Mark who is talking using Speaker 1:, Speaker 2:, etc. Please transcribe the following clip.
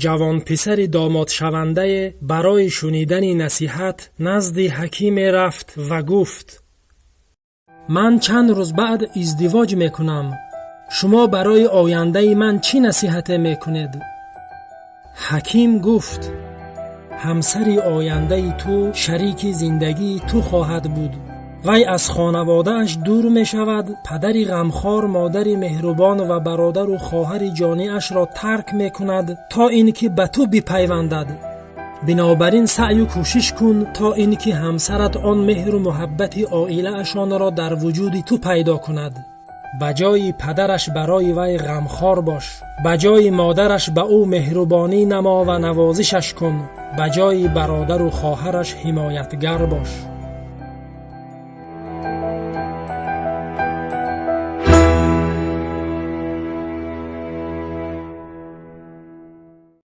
Speaker 1: Ҷавонписари домодшавандае барои шунидани насиҳат назди ҳакиме рафт ва гуфт: ман чанд рӯз баъд издивоҷ мекунам. Шумо барои ояндаи ман чӣ насиҳате мекунед? Ҳаким гуфт: ҳамсари ояндаи ту шарики зиндагии ту хоҳад буд. Вай аз хонаводааш дур мешавад, падари ғамхор, модари меҳрубон ва бародару хоҳари ҷониашро тарк мекунад, то ин ки ба ту бипайвандад. Бинобар ин саъю кӯшиш кун, то ин ки ҳамсарат он меҳру муҳаббати оилаашонро дар вуҷуди ту пайдо кунад. Ба ҷои падараш барои вай ғамхор бош, ба ҷои модараш ба ӯ меҳрубонӣ намо ва навозишаш кун, ба ҷои бародару хоҳараш ҳимоятгар бош.